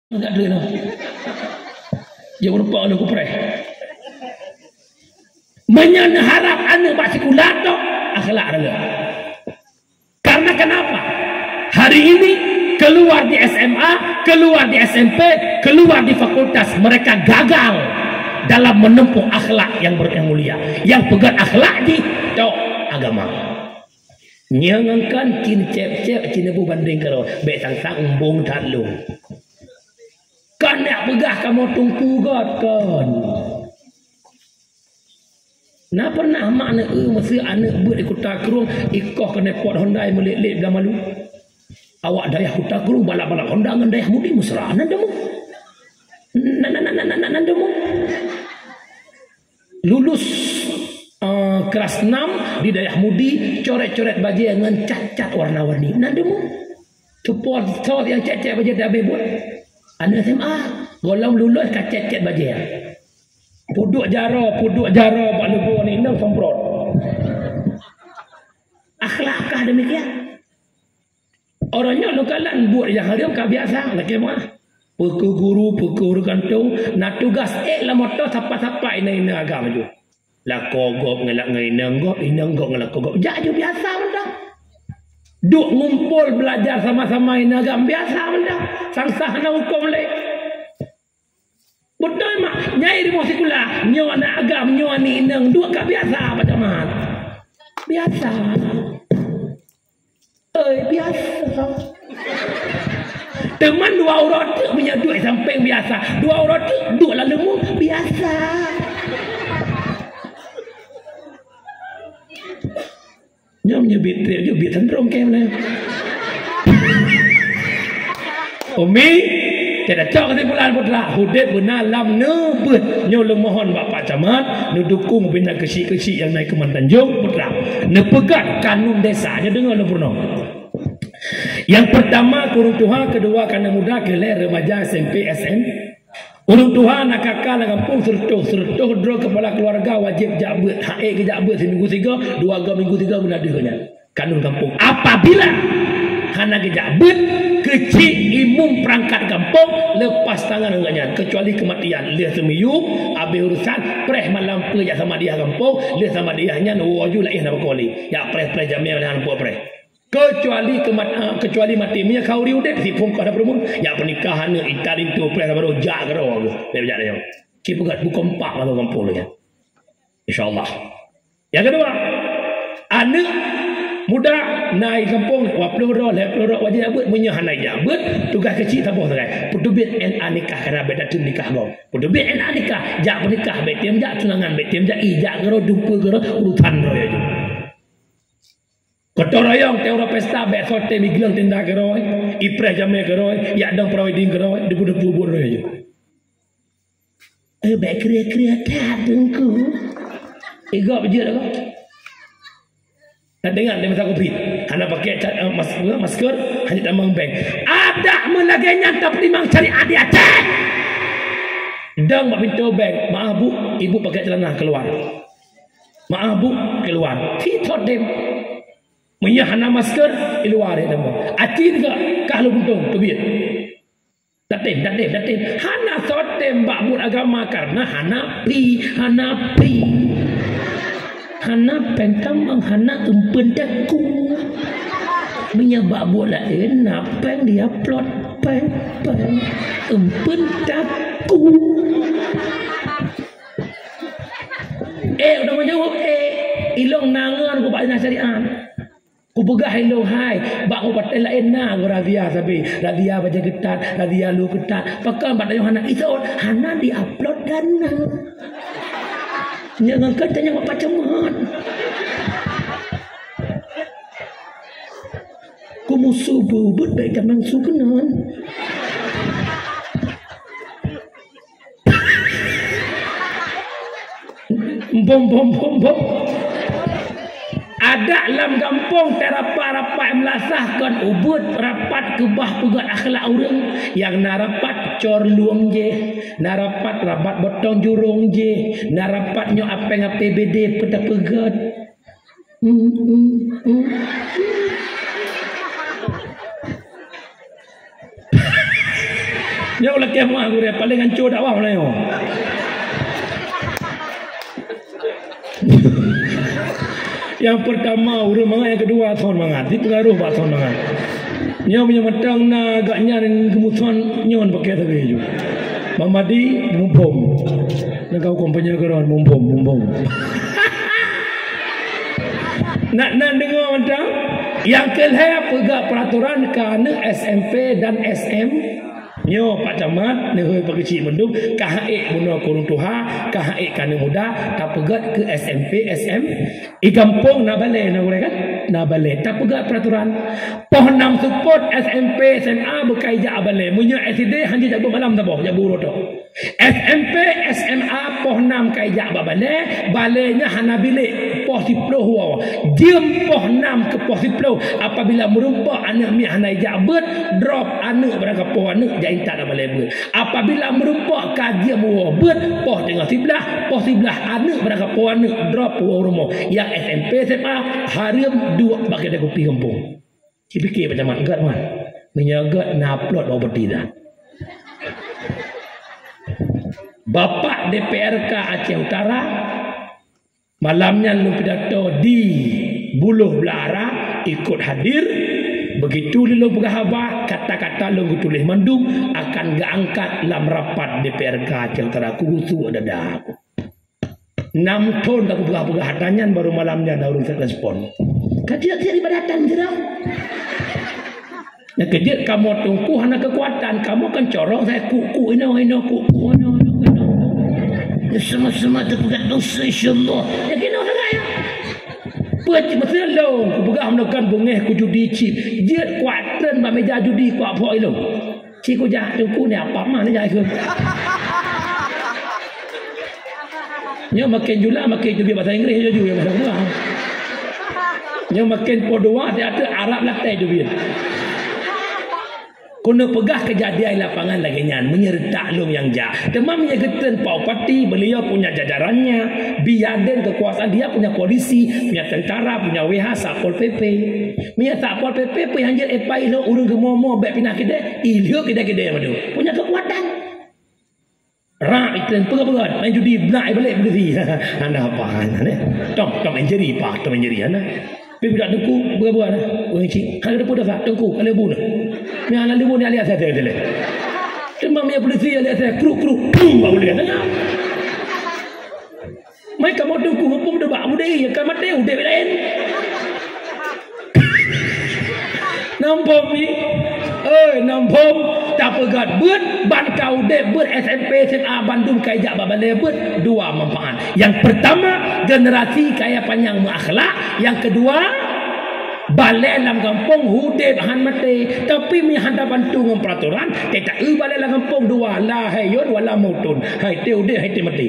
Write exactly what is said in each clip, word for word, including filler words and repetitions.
Enggak ada lah. Dia merupakan anak kupreh. Meunyoe neuharap aneuk bak sikula tok, akhlak raya. Karena kenapa? Hari ini keluar di S M A, keluar di S M P, keluar di fakultas, mereka gagal dalam menempuh akhlak yang ber-, yang mulia. Yang peugöt akhlak jih tok agama. Nyang angkan cin cep-cep cin bu banding karo bek sang-sang embong that lung. Kan nak peugah kamoe teungku göt kon. Na pernah mak neueu meuseu aneuk beuet di Kuta Krueng ikoh keuneuk pot Honda meulét-lét blah malu? Awak dayah Kuta Krueng balap-balap Honda ngon dayah Mudi mesra nan deungoe. Nan, nan, nan, nan, nan, nan deungoe. Lulus, eh, kelas enam di dayah Mudi coret-coret bajée ngon cat-cat warna-warni. Nan deungoe. Teupo thot nyang cek-cek bajée dah habéh buet. Aneuk S M A gohlom lulus ka cek-cek bajée. Peuduek jaroe, peuduek jaroe bak leubo ni nang semprot. Akhlak kah demikian? Orang nyoe leukalan buet nyang hareuem ka biasa, lakée meuah. Peue keu guru, peue keu ureueng kantong, na tugas ék lam moto sapat-sapat inong-inong agam laju. Lakoe gob ngon lak-, ngon inong gob, inong gob ngon lakoe gob. Jak ju biasa mantong. Duek ngumpol belajar sama-sama inong agam biasa mantong. Sang sah hana huköm lé. Beutôi mak, nyai rumoh sikula, nyoe aneuk agam, nyoe aneuk inong, duek ka biasa bak jamaah. Biasa. Oi, biasa. Teuma dua uroe teuk meunyoe duek sampéng biasa, dua uroe teuk duek lam leumô biasa. Nyoe meunyoe bit trép, nyoe bit sendrong kem lé. Umi, kita cok kesimpulan putra, udép beuna lam neubeuet. Nyoe lôn mohon bak Pak Camat, neudukung bina keuchik-keuchik nyang na i Keuman Tanjong putra. Neupeugah kanun desa, nyoe deungoe lôn peurunoe. Nyang pertama keu ureueng tuha, keudua keu aneuk muda, keulhèe remaja S M P, S M. Ureueng tuha na K K lam gampông seureutôh, seureutôh droe kepala keluarga wajéb jak beuet. Hak ék geujak beuet siminggu sigoe, dua goe minggu sigoe beuna deuh nyan. Kanun gampông. Apabila hana geujak beuet, keuchik imum perangkat gampông lepas tangan ngon nyan, keucuali keumatian. Lheueh seumiyueb, abéh urusan, preh malam peue jak samadiah gampông, lheueh samadiah nyan woe ju laén hana pakon lé. Jak preh-preh jamé hana peuet preh. Keucuali keumat-, eh, keucuali maté. Meunyoe ka ureueng udép, siphon ka na peureumeun. Jak peunikah aneuk, ita linto, preh sabarô, jak keudroe geuh. Lé jak nyoe. Ci peugah bukon empat malam gampông lé nyan. Insya Allah. Nyang keudua, aneuk muda na i gampông, dua ploh droe, lhèe ploh droe wajéb jak beuet. Meunyoe hana jak beuet, tugaih keuchik saboh sagai. Peuteubiet N A nikah, karena bèk tateun nikah gob. Peuteubiet N A nikah, jak peunikah, bèk tem jak tunangan, bèk tem jak, i jak keudroe, dumpeue keudroe, urusan droe ju. Gotong royong, teuh uroe pesta, bèk soe tem i gleueng tenda keudroe, i preh jamé keudroe, jak dong pre-wedding keudroe, debu-debu buet keudroe ju. Eh, bèk kriet-kriet that, Teungku. Eh, gob jeuet lah, gob. Tadeungoe di masa covid, hana pakai ca-, eh, mas-, masker, hana tamong bank. Adak meulagèe nyan tapeutimang syariat di Aceh. Dong bak pintoe bank, "Maaf, Bu, Ibu pakai celana, keluar. Maaf, Bu, keluar." Sit ho tem. Meunyoe hana masker, di luwa deh tamong. Aci teuka, kah lôn puntông, teubiet. Tatem, tatem, tatem. Hana soe tem bak buet agama karena hana pri, hana pri. Hana péng tamong, hana eumpeuen takue. Meunyoe bak buet laén na péng diaplot, péng, péng. Eumpeuen takue. Eh, udah meujaweueb, eh. Ilong na ngon ku bak syariat. Kupeugah ilong hai, bak ubat laén na geurazia sabe, razia bajèe keutat, razia lu keutat. Pakon bak tanyoe hana isot, hana diaplot dana. Nyang angkat tanya bak pacamat. Ku musu beubet baik tamang su keunan. Bom, bom, bom, bom. Adak lam gampông tarapat-rapat meulasah kon ubeut rapat keubah peugöt akhlak ureueng. Nyang na rapat cor lueng jih, na rapat rabat botong jurong jih, na rapat nyoe apeng A P B D peue tapeugöt. Hmm, hmm, hmm. Nyoe lakèe meu'ah gurèe, paléng hanco dakwah Meulayu. Nyang peurtama ureueng mangat, nyang keudua son mangat, jipeungaroh bak son mangat. Nyoe meunyoe mantong na gobnyan geumeuson nyoe paké sabe ju. Bang Madi muphom. Nanggroe kompanye keudroe muphom, muphom. Nak, nak deungoe mantong? Nyang keu lhèe peugah peuratoran keu aneuk S M P dan S M. Nyoe Pak Camat, neuhôi Pak Keuchik mandum, ka han ék bunoe keu ureueng tuha, ka han ék keu aneuk muda, tapeugöt keu S M P, S M. I gampông na balè, na gurèe kan? Na balè. Tapeugöt peuratoran. Poh nam seupôt S M P, S M A beukai jak balè. Meunyoe S D hana jak beuet malam saboh, jak beuet uroe tok. S M P, S M A poh nam kai jak bak balè, balè nyan hana bilék, poh siplôh woe. Jeuem poh nam keu poh siplôh, apabila meurumpok aneuk miet hana jak beuet, drop aneuk barangkapoh aneuk jak intat bak balè beuet. Apabila meurumpok ka jeuem woe beuet, poh teungoh siblaih, poh siblaih aneuk barangkapoh aneuk drop woe rumoh. Nyang S M P, S M A hareuem duek bak keudè kupi gampông. Cipike Pak Camat, gèt man. Meunyoe gèt na plot bak peti dah. Bapak D P R K Aceh Utara, malam nyan lôn pidato di Buloh Beulara, ikut hadir. Begitu lôn peugah haba, kata-kata lôn geutuléh mandum akan geuangkat lam rapat D P R K Aceh Utara. Kugusu dada aku. Nam thon tapeugah-peugah, ata nyan baru malam nyan na ureueng respon. Ka jeuet-jeuet ibadatan sidroe. Nyang keujeuet kamoe teungku hana keukuatan, kamoe kan corong sabe kuk-kuk inoe, inoe, kuk-kuk inoe, inoe, inoe. Sama-sama teupeugah dosa, insyaallah. Ya keunoe sangat ya. Peue cit meuteulông kupeugah meunoe kan beungèh kujudi cit. Jeuet kuat treun bak meuja judi kuat phok ilông. Cit kujak teungku ni apa mah ni jai keu. Nyoe makin jula makin teubiet bahasa Inggris laju ya bahasa Inggris. Nyoe makin poh dua teater Arab latai teubiet. Keuneuk peugah keujadian lapangan lagèe nyan meunyeureutak lôn nyang jak. Teuma meunyoe geutreun Pak Bupati, beliau punya jajarannya, biadén kekuasaan, dia punya polisi, punya tentara, punya W H, Satpol P P. Meunyoe Satpol P P pih hanjeuet épai lhok ureueng geumomo bèk pinah keudè, ilheueh keudè-keudè madu. Punya kekuatan. Rak itreun peugah-peugah, main judi, blah ibalek polisi. Hana apa hana deh. Tom, tom injury pa, tom injury hana. Pi budak teungku peugah-peugah dah. Weh cik, hana ada peugah teungku, hana bu dah. Ni hana bu ni alias saya tadi. Teuma meunyoe polisi alias saya kruk-kruk, pum bak ulèe. Mai kamoe teungku muphom deubak mudai, ka maté udép laén. Nam phom ni? Oi, nam phom, tapeugöt beuet, ban ka udép beuet S M P, S M A bandum kai jak bak balè beuet, dua manfaat. Nyang peurtama, generasi kaya panyang meuakhlak. Nyang keudua, balè lam gampông udép han maté. Tapi meunyoe han tabantu ngon peuratoran, teuta eu balè lam gampông dua, la hayyun wa la mautun. Hai teu udép, hai teu maté.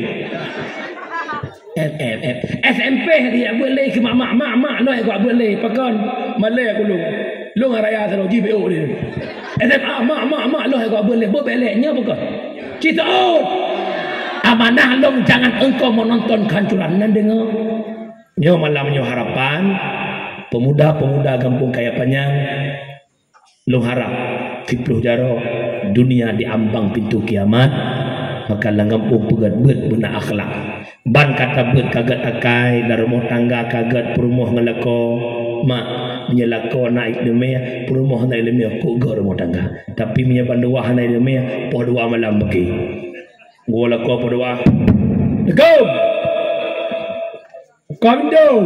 Em, em, em. S M P dia buet lé keu mak, mak, mak, mak, noh keu buet lé. Pakon? Malèe aku lôn. Lôn raya saro ji B O ni. S M A, mak, mak, mak, noh keu buet lé. Buet belek nyoe pakon? Citaut. Amanah lôn jangan engkau menonton kehancuran. Nan deungoe. Nyoe malam nyoe harapan pemuda-pemuda gampông Kaya Panyang. Lôn harap siplôh jaroe dunia di ambang pintoe kiamat, maka lam gampông peugöt beuet beuna akhlak. Ban ka tabeuet ka gèt takai, lam rumoh tangga ka gèt peurumoh ngon lakoe. Mak, meunyoe lakoe na ileumèe, peurumoh na ileumèe, kok gèt rumoh tangga. Tapi meunyoe bandua hana ileumèe, poh dua malam beuki. Gua lakoe poh dua. Assalamualaikum. Buka pintoe.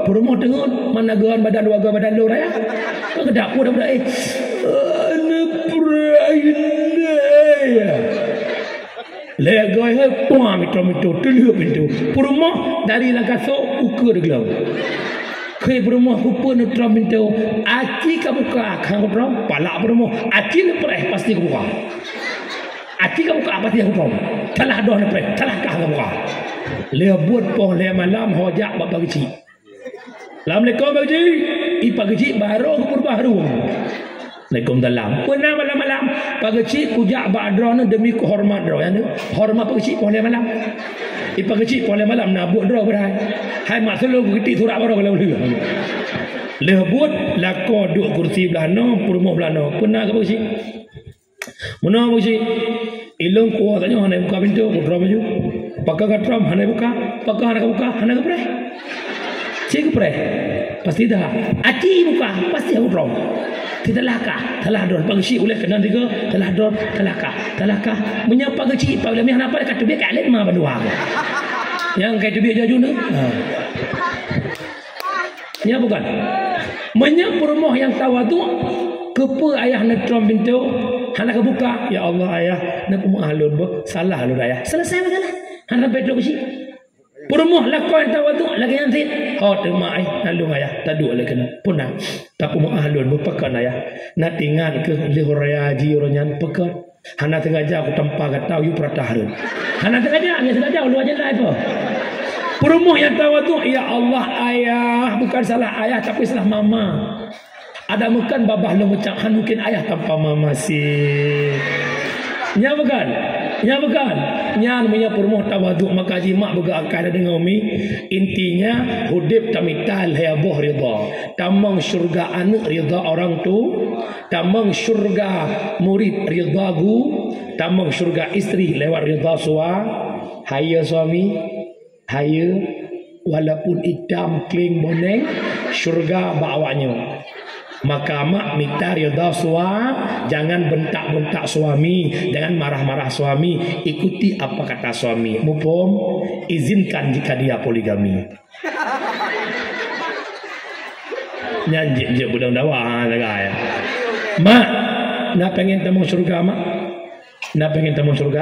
Peurumoh teungeut, mana geuan badan dua geuan badan lôn raya. Ka geudak peue dak eh. Aneuk peurayeuk. Lé geuan hai puang mito-mito teulheueh pintoe. Peurumoh dari langkah sok ukeue deuglong. Keu peurumoh kupeue neutrom pintoe. Aci ka buka khang kutrong, palak peurumoh. Aci neupreh pasti kubuka. Aci ka buka pasti kutrong. Salah doh neupreh, salah kah ka buka. Lheueh buet poh lhèe malam ho jak bak Pak Keuchik. Assalamualaikum Pak Keuchik. I Pak Keuchik barô geupeurubah rueng. Waalaikumsalam. Peue na malam-malam Pak Keuchik kujak bak droeneuh demi keuhormat droeneuh. Hormat Pak Keuchik poh lhèe malam. I Pak Keuchik poh lhèe malam na buet droe beurai. Hai mak sulông keutik surat barô ka lheueh. Lheueh buet lakoe duek kursi blah noe, peurumoh blah noe. Peue na keu Pak Keuchik? Meunoe Abu Syik, ilong kuah tanyoe hana buka pintoe, kutrom baju. Pakon ka trom hana buka, pakon hana buka, hana geupreh. Cit geupreh. Pasti dah. Aci buka, pasti kutrom. Teulah kah, teulah dor, pagi syik uleh keunan tiga, teulah dor, teulah kah, teulah kah. Meunyoe pagi syik, pagi lami hana apa, ka teubiet ka lét ma bandua. Nyang ka teubiet jaju ni. Ha. Nya bukan. Meunyoe peurumoh nyang tawaduk, keupeue ayah neutrom pintoe, hana geubuka, "Ya Allah, ayah, neupeumeu'ah lôn beuh, salah lôn, ayah." Selesai masalah. Hana sampai trok beusi. Peurumoh lakoe nyang tawaduk lagèe nyan cit. "Ho teuma, ai, na lôn, ayah, taduek lé keunoe. Peue na? Tapeumeu'ah lôn beuh, pakon, ayah? Na teuingat keuh lheueh raya haji uroe nyan, pakon?" Hana sengaja kutampa gata yue peurata hareuem. Hana sengaja, nyang sengaja ulôn aja lah itu. Peurumoh nyang tawaduk, "Ya Allah, ayah, bukan salah ayah, tapi salah mama. Ada mungkin babah lôn meucak, han mungkin ayah tanpa mama sih." Nya bukan? Nya bukan? Nyan meunyoe peurumoh tawaduk, maka jimak beugah akai dah deungoe mi. Intinya, udeb tamita lhèe boh ridha. Tamong syurga aneuk ridha orang tu. Tamong syurga murid ridha gu, tamong syurga istri lewat ridha sua-, hai ya suami, hai ya, walaupun itam kling boneng, syurga bak awaknyoe. Maka mak mita ridha sua-, jangan bentak-bentak suami, jangan marah-marah suami, ikuti apa kata suami. Muphom? Izinkan jika dia poligami. Nyan jeuet, jeuet beudong dawa, ha, jaga, ya. Mak, na pengen tamong syurga, Mak? Na pengen tamong syurga?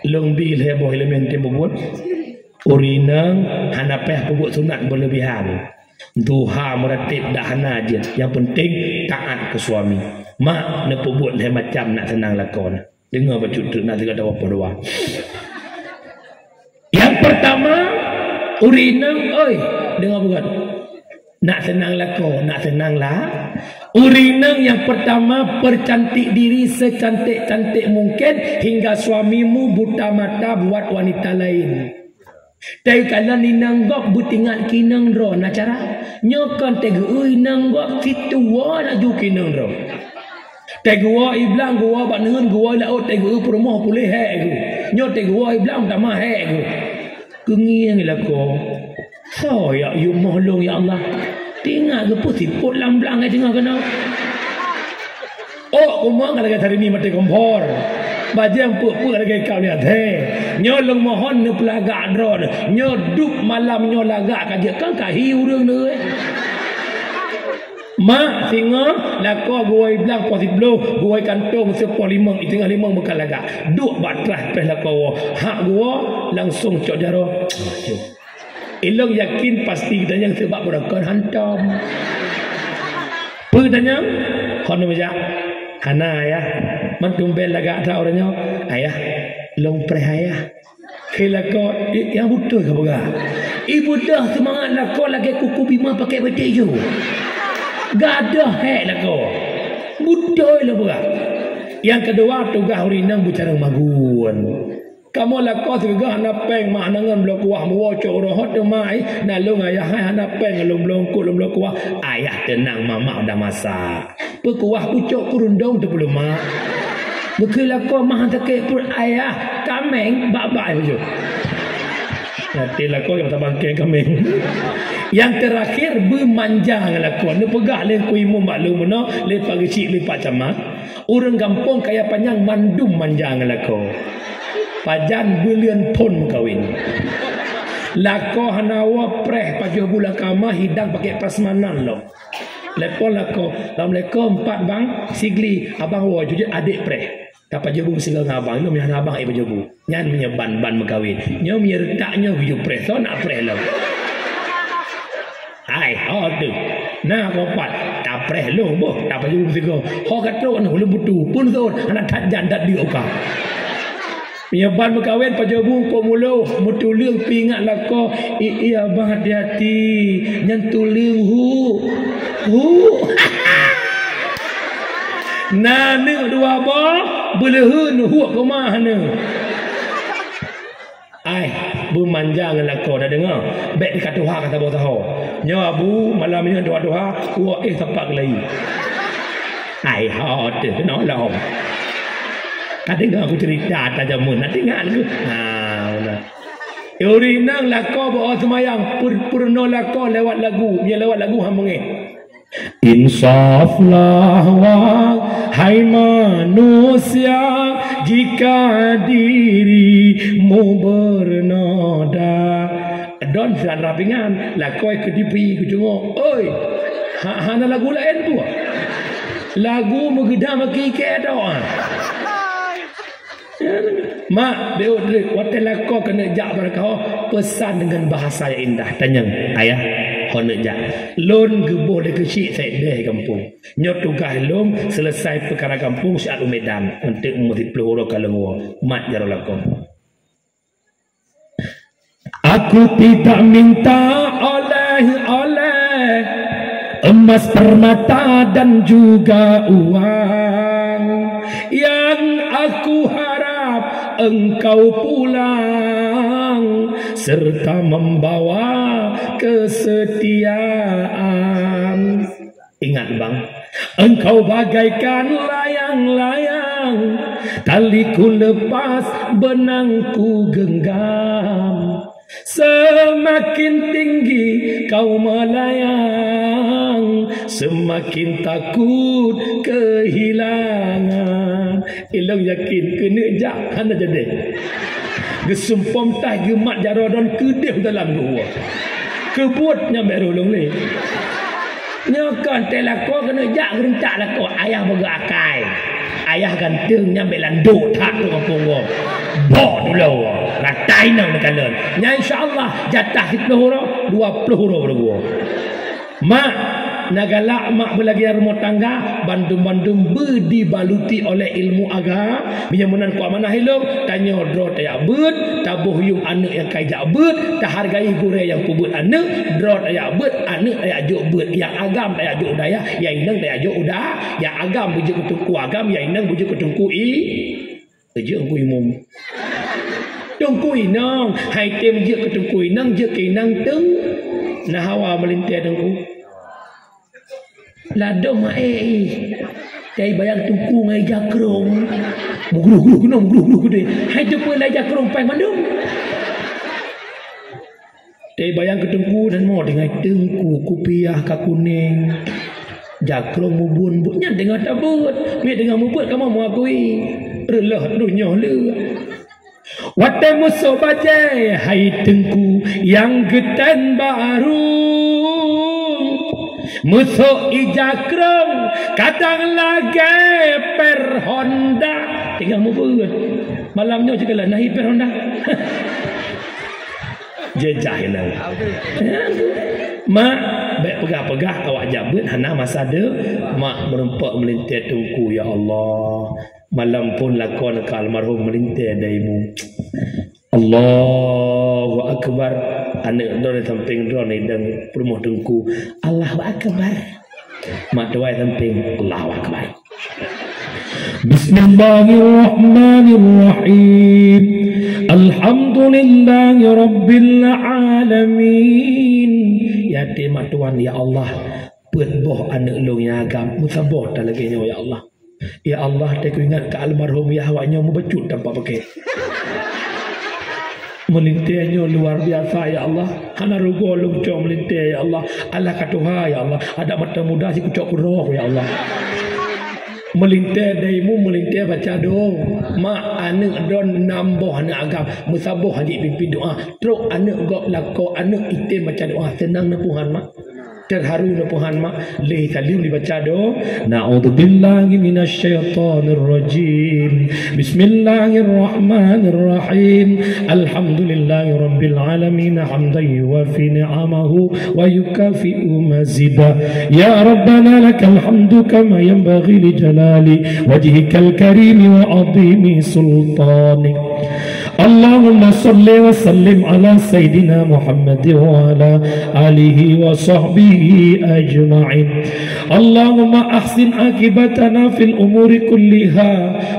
Lôn bi lhèe boh ileumèe tem bubuet. Ureueng inong hana payah peubuet sunat beuleubihan. Duha meurateb dak hana jeuet. Nyang penting taat keu suami. Mak, neupeubuet lhèe macam nak seunang lakoe. Deungoe bacut teuk, nak teuga dawa poh dua. Nyang pertama, ureueng inong, oi, deungoe beugöt. Nak seunang lakoe, nak seunang la-, ureueng inong nyang pertama, percantik diri secantik-cantik mungkin hingga suamimu buta mata buat wanita lain. Teukalon inong gob beutingat keu inong droe, na cara. Nyoe kon teugeue inong gob, situwoe laju keu inong droe. Teugeue i blang, geue bak neuen, geue i laôt, teugeue peurumoh puléh hék geuh. Nyoe teugeue i blang tamah hék geuh. Keungieng lakoe. Soe jak yue moh lôn, ya Allah? Tingat geupeu sipot lam blang, eh, teungoh keunoe. Ôk kumeung ka lagèe sarimi maté kompor. Bajèe peuet-peuet lagèe kap liat. He, nyoe lôn mohon neupeulagak droe. Nyoe duek malam nyoe lagak ka jeuet kan ka hi ureueng nyoe. Mak singoh lakoe geuwoe blang poh siploh, geuwoe kantô meuseue poh limong, i teungoh limong beuka lagak. Duek bak traih preh lakoe woe. Hak geuwoe langsong cok jaroe. Ilong yakin pasti geutanyoe seubab beurokon hantom. Peue geutanyoe? Hon meujak? Hana, Ayah. Man tumben lagak that uroe nyoe? Ayah, lôn preh, Ayah. Keu lakoe, i-, nyang beutôi ka peugah. Ibeudôh seumangat lakoe lagèe kuku bima pakèk beutek ju. Gadôh hék lakoe. Beutôi lôn peugah. Nyang keudua, tugaih ureueng inong beucarông magun. Kamoe lakoe sigoe hana péng, mak hana ngon bloe kuah, meuwoe cok uroe hot teuma, eh, na lôn ayah hai hana péng, lôn bloe eungkôt, lôn bloe kuah. Ayah teunang, mamak udah masak. Peukuah pucok keurundong teupeuleumah. Bukeuh lakoe mah sakét pruet ayah, kaméng bak-bak ai bujôh. Até lakoe nyang tabangkeng kaméng. Nyang teurakhir, beumanja ngon lakoe. Neupeugah lé Teungku Imum bak lôn meunoe, lé Pak Geuchik, lé Pak Camat. Ureueng gampông Kaya Panyang mandum manja ngon lakoe. Pajan buleuen phôn meukawen. Lakoe hana woe preh pajoh bu lam kama hidang pakék prasmanan lom. Telepon lakoe, "Assalamualaikum, pat bang, Sigli, abang woe jujut adék preh. Ka pajoh bu sigoe ngon abang, ilôn meuhana abang ék pajoh bu." Nyan meunyoe ban-ban meukawen. Nyoe meunyoe reutak nyoe geuyue preh, soe nak preh lom. Hai, ho teuh. Na boh pat, tapreh lôn boh, tapajoh bu sigoe. Ho ka trok nyoe, ulôn butu, pun sot, hana that jan that deuk ka. Meunyoe ban meukawen pajoh bu kok mulo, meutuleueng pih ingat lakoe, i, i abang hati-hati, nyan tuleueng hu. Hu. Na neuk dua boh, beuleuheun huek keumah neuk. Ai, beumanja ngon lakoe, na deungoe? Bèk teuka tuha ka saboh saho. Nyoe abu, malam nyoe tuha-tuha, ueh sapat geulayi. Ai, ho teuh keunoe lom. Ka deungoe aku cerita ata jameun, na teuingat aku. Ha, beuna. Ureueng inong lakoe bak seumayang, pur-, purnoe lakoe lewat lagu, ya lewat lagu han beungéh. Insaflah wahai manusia, jika dirimu bernoda. Don sira rapingan, lakoe keu tipi, keu cungok. Oi, ha-, hana lagu laén tu. Lagu meugeudam aki kée doa. Mak, bék udrek, watée lakoe keuneuk jak bak kah, peusan deungon bahasa nyang indah. Tanyong, "Ayah, ho neuk jak?" "Lôn geuboh lé keuchik saideh gampông. Nyoe tugaih lôn seuleusai peukara gampông siat u Medan, eunteuk meusiplôh uroe ka lôn woe." Mat jaroe lakoe. Aku tidak minta oleh-oleh, emas, permata, dan juga uang. Yang aku harap engkau pulang serta membawa kesetiaan. Ingat, Bang, engkau bagaikan layang-layang, tali ku lepas, benang ku genggam. Semakin tinggi kau melayang, semakin takut kehilangan. Ilong yakin keuneuk jak hana jadi. Geusumpom tai geumat jaroe don keudeh dalam gua. Keubuet nyang bék roh lôn lé. Nyoe kon teuh lakoe keuneuk jak geureuntak lakoe, ayah beuga akai. Ayah ganteng nyang bék landok that tu kampung gua. Bok dulu. Ratai nang neukalon. Nya insya Allah jatah siplôh uroe, dua plôh uroe beureuguoh. Mak, na galak mak beulagée rumoh tangga, bandum-bandum beu dibaluti oleh ilmu agam. Meunyoe meunan keu amanah ilong, tanyoe droe tajak beuet, taboh yuem aneuëk nyang ka jijak beuet, tahargai gurée nyang peubeuet aneuëk, droe tajak beuet, aneuëk tajak jok beuet, nyang agam tajak jok u dayah, nyang inong tajak jok u da-, nyang agam beujeuet keu teungku agam, nyang inong beujeuet keu teungku i-, beujeuet keu imum. Teungku inong, hai tem jeuet keu teungku inong, jeuet keu inong teung-, na hawa meulintée teungku. Ladom maé ih. Kai bayang teungku ngai jakrong. Mugruh-gruh keunoe, mugruh-gruh keudeh. Hai teupeu lai jakrong paih mandum. Kai bayang keu teungku dan mo dengan teungku kupiah ka kuning. Jakrong mubun-bun nyan deungon tabeuet. Miet deungon mubeuet kamoe meuakui. Reuloh donya le. Watée meusoe bajée hai teungku nyang geutem barô, meusoe ija krong kadang lagée per Honda. Tinggai mubeuet. Malam nyoe cit kala nahi per Honda. Jejah inong. Mak, bék peugah-peugah awak jak beuet hana masa de. Mak meurumpok meulintée teungku, ya Allah. Malam phon lakoe ka almarhum meulintée daimu. Allahu Akbar. Aneuëk droe di sampéng droe ni dan peurumoh teungku. Allahu Akbar. Mak tuai sampéng. Allahu Akbar. Bismillahirrahmanirrahim. Alhamdulillahirabbil alamin. Ya ti mak tuan, ya Allah. Peuet boh aneuëk lôn nyang agam, meusaboh that lagée nyoe, ya Allah. Ya Allah, teuingat keu almarhum yah awak nyoe meubacut tampak pakai. Meulintée nyoe luar biasa, ya Allah. Hana rugoe lôn cok meulintée, ya Allah. Allah ka tuha, ya Allah. Adak mata muda si kucok keudroe, ya Allah. Meulintée daimu, meulintée baca doa. Mak, aneuëk droe nam boh aneuëk agam. Meusaboh hana pimpin doa. Trok aneuëk gob lakoe, aneuëk item baca doa. Seunang neupuhan, Mak. Teuharu neupuhan, Mak, lé saleuem dibaca doa. Na'udzubillahi minasyaitonirrajim. Bismillahirrahmanirrahim. Alhamdulillahirabbil alamin, hamdan yuwafi ni'amahu wa yukafi'u mazidah. Ya Rabbana lakal hamdu kama yanbaghi li jalali wajhikal karimi wa azimi sultanik. اللهم صل وسلم على سيدنا محمد وعلى آله وصحبه أجمعين. اللهم أحسن عاقبتنا في الأمور كلها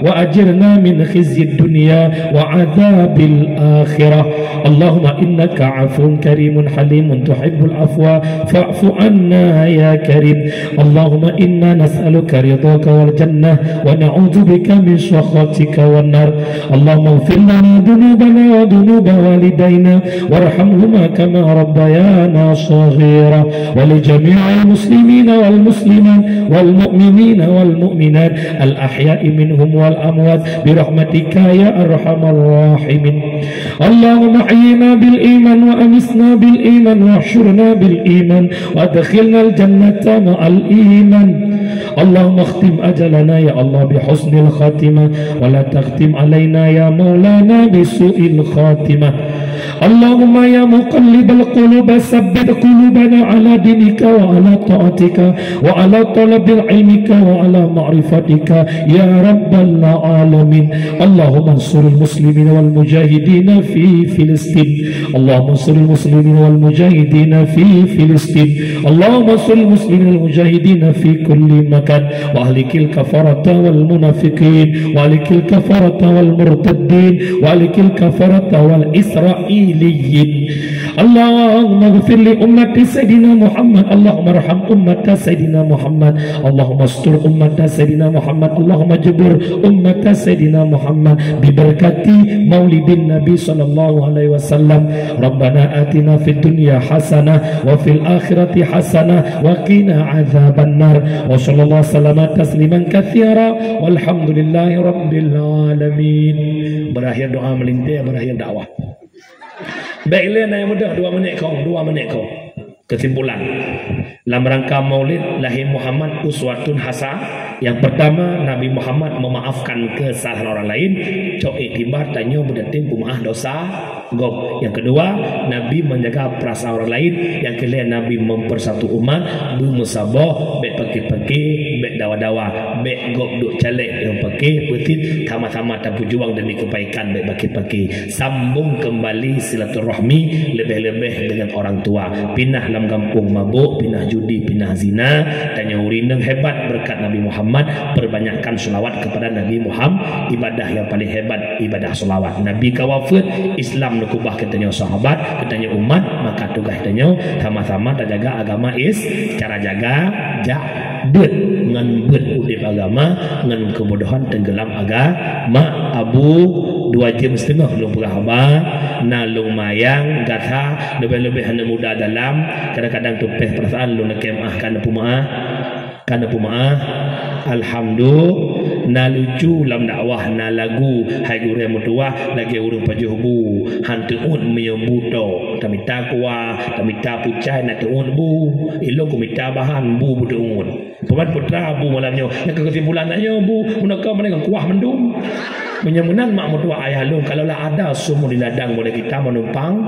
وأجرنا من خزي الدنيا وعذاب الآخرة. اللهم إنك عفو كريم حليم تحب العفو فاعف عنا يا كريم. اللهم إنا نسألك رضاك والجنة ونعوذ بك من سخطك والنار. اللهم اغفر لنا ذنوبنا وذنوب والدينا وارحمهما كما ربيانا صغيرا، ولجميع المسلمين والمسلمات والمؤمنين والمؤمنات الأحياء منهم والأموات برحمتك يا أرحم الراحمين. اللهم أحينا بالإيمان وأمتنا بالإيمان واحشرنا بالإيمان وأدخلنا الجنة مع الإيمان. اللهم اختم أجلنا يا الله بحسن الخاتمة، ولا تختم علينا يا مولانا بسوء الخاتمة. اللهم يا مقلب القلوب ثبت قلوبنا على دينك وعلى طاعتك وعلى طلب علمك وعلى معرفتك يا رب العالمين. اللهم انصر المسلمين والمجاهدين في فلسطين. اللهم انصر المسلمين والمجاهدين في فلسطين. اللهم انصر المسلمين والمجاهدين في كل مكان. وأهلك الكفرة والمنافقين. وأهلك الكفرة والمرتدين. وأهلك الكفرة والإسرائيليين. اللهم اغفر لأمة سيدنا محمد. اللهم ارحم أمة سيدنا محمد. اللهم استر أمة سيدنا محمد. اللهم اجبر أمة سيدنا محمد ببركة مولد النبي صلى الله عليه وسلم. ربنا آتنا في الدنيا حسنة وفي الآخرة حسنة وقنا عذاب النار. وصلى الله وسلم تسليما كثيرا. والحمد لله رب العالمين. Berakhir doa melintir, berakhir dakwah. Baik, lé na nyang mudah, dua menit kong, dua menit kong. Kesimpulan, lam rangka Maulid lahé Muhammad uswatun hasa, nyang pertama, Nabi Muhammad memaafkan kesalahan orang lain, cok iktibar tanyoe beudeuteng peumaaf dosa gob. Nyang kedua, Nabi menjaga perasaan orang lain, nyang keulhèe Nabi mempersatu umat, beumeusaboh, bèk paké-paké, bèk dawa-dawa, bèk gob duek caleg nyang paké, peutit sama-sama tapeujuang demi kebaikan, bèk paké-paké. Sambung kembali silaturahmi, leubeh-leubeh dengan orang tua. Pinah lam gampông mabök, pinah judi, pinah zina. Tanyoe ureueng inong hebat berkat Nabi Muhammad, perbanyakkan selawat kepada Nabi Muhammad. Ibadah yang paling hebat, ibadah selawat. Nabi ka wafeuet, Islam neukeubah keu tanyoe sahabat, keu tanyoe umat, maka tugaih tanyoe sama-sama tajaga agama Is-, cara jaga, jak, beuet ngon beuet udép agama, ngon keubodohan tenggelam agama. Abu, dua jam siteungoh lôn peugah haba, na lôn mayang, gata, leubeh-leubeh aneuk muda dalam, kadang-kadang teupeh perasaan lôn lakèe meu'ah, ka neupeumaaf, ka neupeumaaf. Alhamdulillah, na lucu lam dakwah, na lagu, hai gurèe meutuwah, lagèe ureueng pajoh bu, han teuôt meunyoe bu tô, tamita kuah, tamita pucai, na teuôt bu, ilôn kumita bahan bu beuteuôt. Puban putra bu malam nyoe. Nyang keu kesimpulan nyoe bu, meunyoe ka meunan kuah mandum. Meunyoe meunan mak meutuah ayah lôn, kalaulah ada sumur di ladang boleh kita menumpang,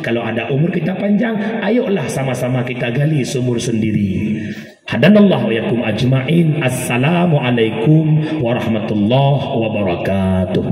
kalau ada umur kita panjang, ayolah sama-sama kita gali sumur sendiri. Hadanallahu wa iyyakum ajma'in. Assalamualaikum warahmatullahi wabarakatuh.